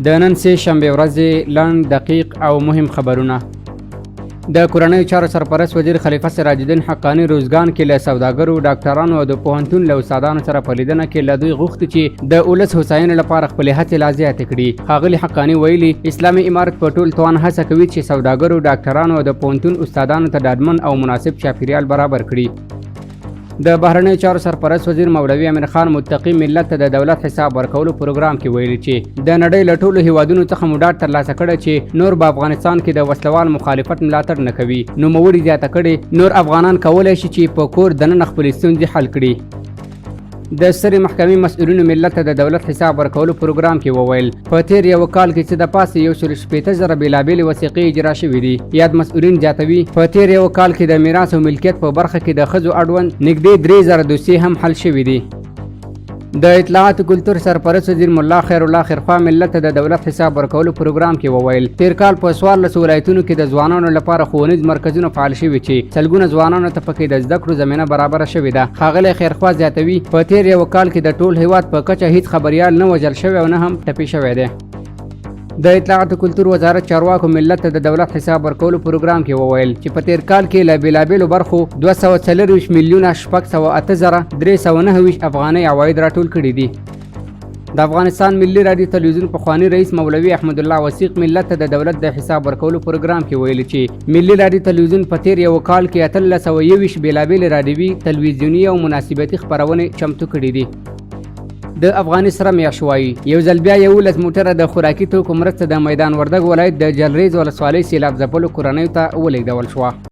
د نن سه شنبه ورځې لنډ، دقیق او مهم خبرونه. د کورنیو چارو سرپرست وزیر خلیفه سراج الدین حقاني روزګان کې له سوداګرو، ډاکټرانو او د پوهنتون له استادانو سره په لیدنه کې له دوی غوښتي چې د ولس هوساینې لپاره خپلې هڅې لا زیاتې کړي. ښاغلي حقاني ویلي، اسلامي امارت په ټول توان هڅه کوي چې سوداګرو، ډاکټرانو او د پوهنتون استادانو ته ډاډمن او مناسب چاپیریال برابر کړي. د بهرنیو چارو سرپرست وزیر مولوي امیر خان متقي ملت ته د دولت حساب ورکولو پروګرام کې ویلي چې د نړۍ له ټولو هیوادونو څخه مو ډاډ ترلاسه کړی چې نور به افغانستان کې د وسلوال مخالفت ملاتړ نه کوي. نوموړي زیاته کړې، نور افغانان کولی شي چې په کور دننه خپلې ستونزې حل کړي. د سترې محکمې مسؤلینو ملت ته د دولت حساب ورکولو پروګرام کې وویل، په تیر یو کال کې څه د پاسه 160,000 بېلابېلې وثیقې اجرا شوې دي. یاد مسؤلین زیاتوي، په تیر یو کال کې د میراث او ملکیت په برخه کې د ښځو اړوند نږدې 3000 دوسیې هم حل شوې دي. د اطلاعات کلتور سرپرست وزیر ملا خیرالله خیرخوا ملت ته د دولت حساب ورکولو پروګرام کې وویل، تیر کال په 14 ولایتونو کې د ځوانانو لپاره ښوونیز مرکزونه فعال شوي چې سلګونه ځوانانو ته پکې د زده کړو زمینه برابره شوې ده. ښاغلی خیرخوا زیاتوي، په تیر یو کال کې د ټول هیواد په کچه هیڅ خبریال نه وژل شوی او نه هم ټپي شوی دی. د اطلاعات کلتور وزارت چارواکو ملت ته د دولت حساب ورکولو پروګرام کې وویل چې په تیر کال کې له بېلابېلو برخو 224 میلیونه 608 زره 329 افغانۍ عواید راټول کړي دي. د افغانستان ملي راډیو تلویزیون پخواني رئیس مولوي احمد الله وثیق ملت ته د دولت د حساب ورکولو پروګرام کې ویلي چې ملي راډیو تلویزیون په تیر یو کال کې 1821 بېلابېلې راډیوي، تلویزیوني او مناسبتي خپرونې چمتو کړې دي. د افغاني سره میاشت وایي، یو ځل بیا 11 موټره د خوراکي توکو مرسته د میدان وردګ ولایت د جلریز ولسوالۍ سیلاب ځپلو کورنیو ته ولېږدول شوه.